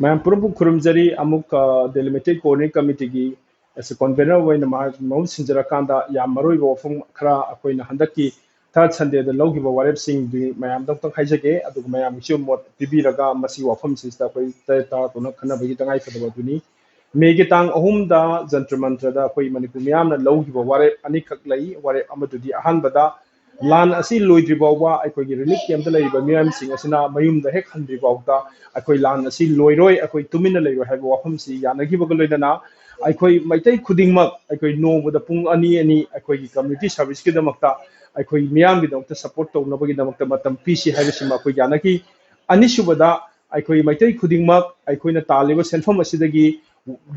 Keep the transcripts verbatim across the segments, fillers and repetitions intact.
ꯃꯌꯥꯝ ꯄꯨꯝꯅꯃꯛꯄꯨ ꯈꯨꯔꯨꯝꯖꯔꯤ꯫ ꯑꯃꯨꯛ, ꯑ, Delimited Coordinate Committeeꯒꯤ as a convener ꯑꯣꯏꯅ ꯃꯍꯥꯛ ꯃꯍꯨꯠ ꯁꯤꯟꯖꯔꯀꯥꯟꯗ ꯌꯥꯝ ꯃꯔꯨꯑꯣꯏꯕ ꯋꯥꯐꯝ ꯈꯔ ꯑꯩꯈꯣꯏꯅ ꯍꯟꯗꯛꯀꯤ third Sundayꯗ ꯂꯧꯈꯤꯕ ꯋꯥꯔꯦꯞꯁꯤꯡꯗꯨ ꯃꯌꯥꯝꯗ ꯑꯃꯨꯛꯇꯪ ꯍꯥꯏꯖꯒꯦ, ꯑꯗꯨꯒ ꯃꯌꯥꯝꯒꯤꯁꯨ ꯃꯣꯠ ꯄꯤꯕꯤꯔꯒ ꯃꯁꯤ ꯋꯥꯐꯝꯁꯤꯗ ꯑꯩꯈꯣꯏ ꯇꯔꯥ ꯇꯔꯥ ꯇꯧꯅ ꯈꯟꯅꯕꯒꯤ ꯇꯉꯥꯏ ꯐꯗꯕ ꯑꯗꯨꯅꯤ꯫ ꯃꯦꯒꯤ ꯇꯥꯡ ꯑꯍꯨꯝꯗ ꯖꯟꯇ꯭ꯔ ꯃꯟꯇ꯭ꯔꯗ ꯑꯩꯈꯣꯏ ꯃꯅꯤꯄꯨꯔ ꯃꯤꯌꯥꯝꯅ ꯂꯧꯈꯤꯕ ꯋꯥꯔꯦꯞ ꯑꯅꯤꯈꯛ ꯂꯩ꯫ ꯋꯥꯔꯦꯞ ꯑꯃꯗꯨꯗꯤ ꯑꯍꯥꯟꯕꯗ ꯂꯥꯟ ꯑꯁꯤ ꯂꯣꯏꯗ꯭ꯔꯤ ꯐꯥꯎꯕ ꯑꯩꯈꯣꯏꯒꯤ relief campꯇ ꯂꯩꯔꯤꯕ ꯃꯤꯑꯣꯏꯁꯤꯡ ꯑꯁꯤꯅ ꯃꯌꯨꯝꯗ ꯍꯦꯛ ꯍꯟꯗ꯭ꯔꯤ ꯐꯥꯎꯗ ꯑꯩꯈꯣꯏ ꯂꯥꯟ ꯑꯁꯤ ꯂꯣꯏꯔꯣꯏ, ꯑꯩꯈꯣꯏ ꯇꯨꯃꯤꯟꯅ ꯂꯩꯔꯣꯏ ꯍꯥꯏꯕ ꯋꯥꯐꯝꯁꯤ ꯌꯥꯅꯈꯤꯕꯒ ꯂꯣꯏꯅꯅ ꯑꯩꯈꯣꯏ ꯃꯩꯇꯩ ꯈꯨꯗꯤꯡꯃꯛ ꯑꯩꯈꯣꯏ ꯅꯣꯡꯃꯗ ꯄꯨꯡ ꯑꯅꯤ ꯑꯅꯤ ꯑꯩꯈꯣꯏꯒꯤ community serviceꯀꯤꯗꯃꯛꯇ ꯑꯩꯈꯣꯏ ꯃꯤꯌꯥꯝꯒꯤꯗꯃꯛꯇ support ꯇꯧꯅꯕꯒꯤꯗꯃꯛꯇ ꯃꯇꯝ ꯄꯤꯁꯤ ꯍꯥꯏꯕꯁꯤꯃ ꯑꯩꯈꯣꯏ ꯌꯥꯅꯈꯤ꯫ ꯑꯅꯤꯁꯨꯕꯗ, ꯑꯩꯈꯣꯏ ꯃꯩꯇꯩ ꯈꯨꯗꯤꯡꯃꯛ ꯑꯩꯈꯣꯏꯅ ꯇꯥꯜꯂꯤꯕ ꯁꯦꯟꯐꯝ ꯑꯁꯤꯗꯒꯤ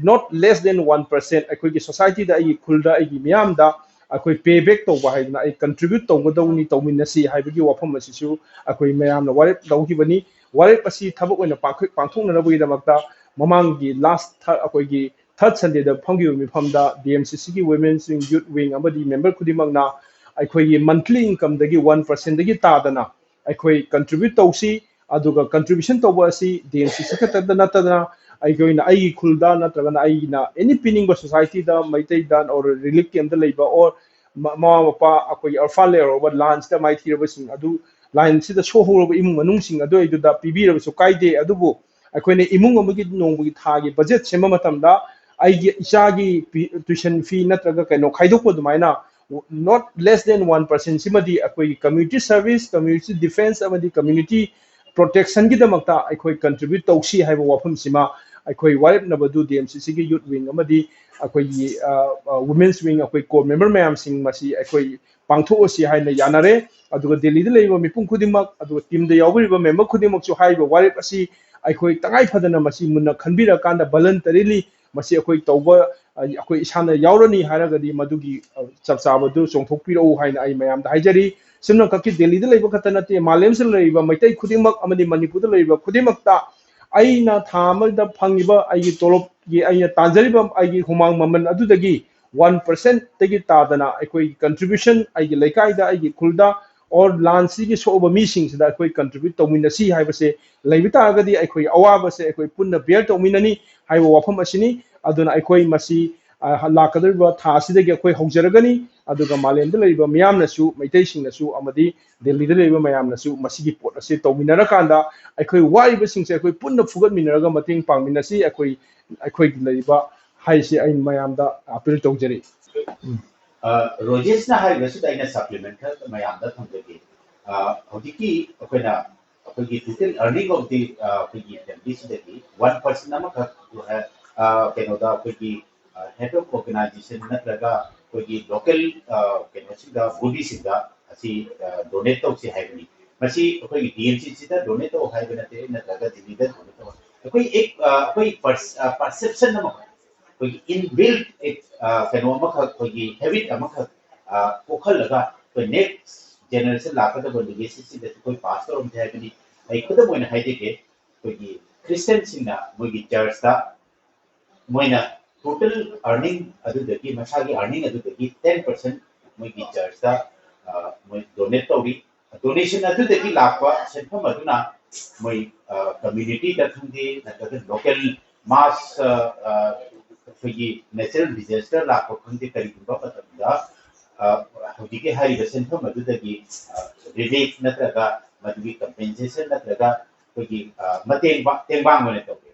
not less than one percent ꯑꯩꯈꯣꯏꯒꯤ societyꯗ, ꯑꯩꯒꯤ ꯈꯨꯜꯗ, ꯑꯩꯒꯤ ꯃꯤꯌꯥꯝꯗ ꯑꯩꯈꯣꯏ pay back ꯇꯧꯕ ꯍꯥꯏꯗꯅ ꯑꯩ contribute ꯇꯧꯒꯗꯧꯅꯤ, ꯇꯧꯃꯤꯟꯅꯁꯤ ꯍꯥꯏꯕꯒꯤ ꯋꯥꯐꯝ ꯑꯁꯤꯁꯨ ꯑꯩꯈꯣꯏ ꯃꯌꯥꯝꯅ ꯋꯥꯔꯦꯞ ꯂꯧꯈꯤꯕꯅꯤ꯫ ꯋꯥꯔꯦꯞ ꯑꯁꯤ ꯊꯕꯛ ꯑꯣꯏꯅ ꯄꯥꯡꯊꯣꯛ-, ꯄꯥꯡꯊꯣꯛꯅꯅꯕꯒꯤꯗꯃꯛꯇ ꯃꯃꯥꯡꯒꯤ last ꯊ-, ꯑꯩꯈꯣꯏꯒꯤ third Sundayꯗ ꯐꯝꯈꯤꯕ ꯃꯤꯐꯝꯗ D M C Cꯒꯤ Women's Wing, Youth Wing ꯑꯃꯗꯤ member ꯈꯨꯗꯤꯡꯃꯛꯅ ꯑꯩꯈꯣꯏꯒꯤ monthly incomeꯗꯒꯤ one percentꯗꯒꯤ ꯇꯥꯗꯅ ꯑꯩꯈꯣꯏ contribute ꯇꯧꯁꯤ꯫ ꯑꯗꯨꯒ contribution ꯇꯧꯕ ꯑꯁꯤ D M C C ꯈꯛꯇꯗ ꯅꯠꯇꯅ ꯑꯩꯈꯣꯏꯅ ꯑꯩꯒꯤ ꯈꯨꯜꯗ ꯅꯠꯇ꯭ꯔꯒꯅ ꯑꯩꯅ any ꯄꯤꯅꯤꯡꯕ societyꯗ, ꯃꯩꯇꯩꯗ or relief campꯇ ꯂꯩꯕ or ꯃ-, ꯃꯃꯥ ꯃꯄꯥ ꯑꯩꯈꯣꯏꯒꯤ orphan ꯂꯩꯍꯧꯔꯕ, ꯂꯥꯟꯁꯤꯗ ꯃꯥꯏꯊꯤꯔꯕꯁꯤꯡ ꯑꯗꯨ, ꯂꯥꯟꯁꯤꯗ ꯁꯣꯛꯍꯧꯔꯕ ꯏꯃꯨꯡ ꯃꯅꯨꯡꯁꯤꯡ ꯑꯗꯨ ꯑꯩꯗꯨꯗ ꯄꯤꯕꯤꯔꯕꯁꯨ ꯀꯥꯏꯗꯦ꯫ ꯑꯗꯨꯕꯨ ꯑꯩꯈꯣꯏꯅ ꯏꯃꯨꯡ ꯑꯃꯒꯤ ꯅꯣꯡꯃꯒꯤ ꯊꯥꯒꯤ budget ꯁꯦꯝꯕ ꯃꯇꯝꯗ ꯑꯩꯒꯤ ꯏꯆꯥꯒꯤ ꯄꯤ-, tuition fee ꯅꯠꯇ꯭ꯔꯒ ꯀꯩꯅꯣ ꯈꯥꯏꯗꯣꯛꯄ ꯑꯗꯨꯃꯥꯏꯅ not less than one percent ꯁꯤꯃꯗꯤ ꯑꯩꯈꯣꯏꯒꯤ community service, community defence ꯑꯃꯗꯤ community protectionꯒꯤꯗꯃꯛꯇ ꯑꯩꯈꯣꯏ contribute ꯇꯧꯁꯤ ꯍꯥꯏꯕ ꯋꯥꯐꯝꯁꯤꯃ ꯑꯩꯈꯣꯏ ꯋꯥꯔꯦꯞꯅꯕꯗꯨ D M C Cꯒꯤ Youth Wing ꯑꯃꯗꯤ ꯑꯩꯈꯣꯏꯒꯤ, ꯑ, ꯑ, Women's Wing ꯑꯩꯈꯣꯏ core member ꯃꯌꯥꯝꯁꯤꯡ ꯃꯁꯤ ꯑꯩꯈꯣꯏ ꯄꯥꯡꯊꯣꯛꯑꯁꯤ ꯍꯥꯏꯅ ꯌꯥꯅꯔꯦ꯫ ꯑꯗꯨꯒ ꯗꯦꯜꯂꯤꯗ ꯂꯩꯔꯤꯕ ꯃꯤꯄꯨꯝ ꯈꯨꯗꯤꯡꯃꯛ, ꯑꯗꯨꯒ teamꯗ ꯌꯥꯎꯕꯤꯔꯤꯕ member ꯈꯨꯗꯤꯡꯃꯛꯁꯨ ꯍꯥꯏꯔꯤꯕ ꯋꯥꯔꯦꯞ ꯑꯁꯤ ꯑꯩꯈꯣꯏ ꯇꯉꯥꯏ ꯐꯗꯅ ꯃꯁꯤ ꯃꯨꯟꯅ ꯈꯟꯕꯤꯔꯀꯥꯟꯗ voluntarily ꯃꯁꯤ ꯑꯩꯈꯣꯏ ꯇꯧꯕ, ꯑ, ꯑꯩꯈꯣꯏ ꯏꯁꯥꯅ ꯌꯥꯎꯔꯅꯤ ꯍꯥꯏꯔꯒꯗꯤ ꯃꯗꯨꯒꯤ, ꯑ, ꯆꯞ ꯆꯥꯕꯗꯨ ꯆꯣꯡꯊꯣꯛꯄꯤꯔꯛꯎ ꯍꯥꯏꯅ ꯑꯩ ꯃꯌꯥꯝꯗ ꯍꯥꯏꯖꯔꯤ꯫ ꯁꯤꯃꯈꯛꯀꯤ ꯗꯦꯜꯂꯤꯗ ꯂꯩꯕ ꯈꯛꯇ ꯅꯠꯇꯦ, ꯃꯥꯂꯦꯝꯁꯤꯗ ꯂꯩꯔꯤꯕ ꯃꯩꯇꯩ ꯈꯨꯗꯤꯡꯃꯛ ꯑꯃꯗꯤ ꯃꯅꯤꯄꯨꯔꯗ ꯂꯩꯔꯤꯕ ꯈꯨꯗꯤꯡꯃꯛꯇ ꯑꯩꯅ ꯊꯥ ꯑꯃꯗ ꯐꯪꯉꯤꯕ ꯑꯩꯒꯤ ꯇꯣꯂꯣꯞꯀꯤ, ꯑꯩꯅ ꯇꯥꯟꯖꯔꯤꯕ ꯑꯩꯒꯤ ꯍꯨꯃꯥꯡ ꯃꯃꯜ ꯑꯗꯨꯗꯒꯤ one percentꯗꯒꯤ ꯇꯥꯗꯅ ꯑꯩꯈꯣꯏꯒꯤ contribution ꯑꯩꯒꯤ ꯂꯩꯀꯥꯏꯗ, ꯑꯩꯒꯤ ꯈꯨꯜꯗ or ꯂꯥꯟꯁꯤꯒꯤ ꯁꯣꯛꯑꯕ ꯃꯤꯁꯤꯡꯁꯤꯗ ꯑꯩꯈꯣꯏ contribute ꯇꯧꯃꯤꯟꯅꯁꯤ ꯍꯥꯏꯕꯁꯦ ꯂꯩꯕ ꯇꯥꯔꯒꯗꯤ ꯑꯩꯈꯣꯏ ꯑꯋꯥꯕꯁꯦ ꯑꯩꯈꯣꯏ ꯄꯨꯟꯅ bear ꯇꯧꯃꯤꯟꯅꯅꯤ ꯍꯥꯏꯕ ꯋꯥꯐꯝ ꯑꯁꯤꯅꯤ꯫ ꯑꯗꯨꯅ ꯑꯩꯈꯣꯏ ꯃꯁꯤ, ꯑ, ꯂꯥꯛꯀꯗꯧꯔꯤꯕ ꯊꯥ ꯑꯁꯤꯗꯒꯤ ꯑꯩꯈꯣꯏ ꯍꯧꯖꯔꯒꯅꯤ꯫ ꯑꯗꯨꯒ ꯃꯥꯂꯦꯝꯗ ꯂꯩꯔꯤꯕ ꯃꯤꯌꯥꯝꯅꯁꯨ, ꯃꯩꯇꯩꯁꯤꯡꯅꯁꯨ ꯑꯃꯗꯤ ꯗꯦꯜꯂꯤꯗ ꯂꯩꯔꯤꯕ ꯃꯌꯥꯝꯅꯁꯨ ꯃꯁꯤꯒꯤ ꯄꯣꯠ ꯑꯁꯤ ꯇꯧꯃꯤꯟꯅꯔꯀꯥꯟꯗ ꯑꯩꯈꯣꯏ ꯋꯥꯔꯤꯕꯁꯤꯡꯁꯦ ꯑꯩꯈꯣꯏ ꯄꯨꯟꯅ ꯐꯨꯒꯠꯃꯤꯟꯅꯔꯒ ꯃꯇꯦꯡ ꯄꯥꯡꯃꯤꯟꯅꯁꯤ꯫ ꯑꯩꯈꯣꯏ, ꯑꯩꯈꯣꯏꯒꯤ ꯂꯩꯔꯤꯕ ꯍꯥꯏꯁꯦ ꯑꯩ ꯃꯌꯥꯝꯗ appeal ꯇꯧꯖꯔꯤ꯫ ꯑ, ꯔꯣꯖꯦꯁꯅ ꯍꯥꯏꯔꯤꯕꯁꯤꯗ ꯑꯩꯅ supplement ꯈꯔ ꯃꯌꯥꯝꯗ ꯊꯝꯖꯒꯦ꯫ ꯑ, ꯍꯧꯖꯤꯛꯀꯤ ꯑꯩꯈꯣꯏꯅ ꯑꯩꯈꯣꯏꯒꯤ total earning of the, ꯑ, ꯑꯩꯈꯣꯏꯒꯤ family ꯁꯤꯗꯒꯤ one percent ꯑꯃꯈꯛ, ꯑ, ꯀꯩꯅꯣꯗ ꯑꯩꯈꯣꯏꯒꯤ, ꯑ, head of organization ꯅꯠꯇ꯭ꯔꯒ ꯑꯩꯈꯣꯏꯒꯤ local, ꯑ, ꯀꯩꯅꯣꯁꯤꯡꯗ, bodyꯁꯤꯡꯗ ꯑꯁꯤ, ꯑ, donate ꯇꯧꯁꯤ ꯍꯥꯏꯕꯅꯤ꯫ ꯃꯁꯤ ꯑꯩꯈꯣꯏꯒꯤ D M C ꯁꯤꯗ donate ꯇꯧ ꯍꯥꯏꯕ ꯅꯠꯇꯦ, ꯅꯠꯇ꯭ꯔꯒ ꯗꯤꯜꯂꯤꯗ donate ꯇꯧ꯫ ꯑꯩꯈꯣꯏ ꯑꯦꯛ-, ꯑ, ꯑꯩꯈꯣꯏ perception ꯑꯃ, ꯑꯩꯈꯣꯏꯒꯤ inbuilt ꯀꯩꯅꯣ ꯑꯃꯈꯛ, ꯑꯩꯈꯣꯏꯒꯤ habit ꯑꯃꯈꯛ, ꯑ, ꯄꯣꯛꯍꯜꯂꯒ ꯑꯩꯈꯣꯏ next generation ꯂꯥꯛꯀꯗꯕ legacyꯁꯤꯡꯗꯁꯨ ꯑꯩꯈꯣꯏ pass ꯇꯧꯔꯝꯁꯦ ꯍꯥꯏꯕꯅꯤ꯫ ꯑꯩ ꯈꯨꯗꯝ ꯑꯣꯏꯅ ꯍꯥꯏꯖꯒꯦ, ꯑꯩꯈꯣꯏꯒꯤ Christianꯁꯤꯡꯅ ꯃꯣꯏꯒꯤ churchꯇ ꯃꯣꯏꯅ total earning ꯑꯗꯨꯗꯒꯤ, ꯃꯁꯥꯒꯤ earning ꯑꯗꯨꯗꯒꯤ ten percent ꯃꯣꯏꯒꯤ churchꯇ, ꯑ, ꯃꯣꯏ donate ꯇꯧꯔꯤ꯫ Donation ꯑꯗꯨꯗꯒꯤ ꯂꯥꯛꯄ ꯁꯦꯟꯐꯝ ꯑꯗꯨꯅ ꯃꯣꯏ, ꯑ, communityꯗ ꯈꯪꯗꯦ, ꯅꯠꯇ꯭ꯔꯒ local mass, ꯑ, ꯑ, ꯑꯩꯈꯣꯏꯒꯤ natural disaster ꯂꯥꯛꯄ ꯈꯪꯗꯦ, ꯀꯔꯤꯒꯨꯝꯕ ꯃꯇꯝꯗ, ꯑ, ꯍꯧꯖꯤꯛꯀꯤ ꯍꯥꯏꯔꯤꯕ ꯁꯦꯟꯐꯝ ꯑꯗꯨꯗꯒꯤ, ꯑ, relief ꯅꯠꯇ꯭ꯔꯒ ꯃꯗꯨꯒꯤ compensation ꯅꯠꯇ꯭ꯔꯒ ꯑꯩꯈꯣꯏꯒꯤ, ꯑ, ꯃꯇꯦꯡ ꯄꯥꯡ-, ꯇꯦꯡꯕꯥꯡ ꯑꯣꯏꯅ ꯇꯧꯋꯦ꯫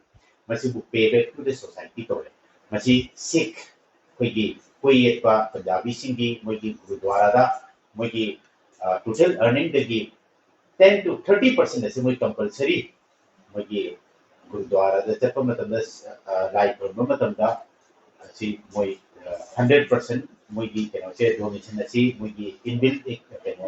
ꯃꯁꯤꯕꯨ pay back to the society ꯀꯧꯋꯦ꯫ ꯃꯁꯤ ꯁꯤꯈ, ꯑꯩꯈꯣꯏꯒꯤ ꯀꯣꯏ ꯌꯦꯠꯄ ꯄꯟꯖꯥꯕꯤꯁꯤꯡꯒꯤ ꯃꯣꯏꯒꯤ ꯒꯨꯔꯨꯗ꯭ꯋꯥꯔꯥꯗ ꯃꯣꯏꯒꯤ, ꯑ, total earningꯗꯒꯤ ten to thirty percent ꯑꯁꯤ ꯃꯣꯏ compulsory ꯃꯣꯏꯒꯤ ꯒꯨꯔꯨꯗ꯭ꯋꯥꯔꯥꯗ ꯆꯠꯄ ꯃꯇꯝꯗ, ꯑ, ꯂꯥꯏ ꯈꯨꯔꯨꯝꯕ ꯃꯇꯝꯗ ꯑꯁꯤ ꯃꯣꯏ, ꯑ, hundred percent ꯃꯣꯏꯒꯤ ꯀꯩꯅꯣꯁꯦ, donation ꯑꯁꯤ ꯃꯣꯏꯒꯤ inbuilt ꯀꯩꯅꯣ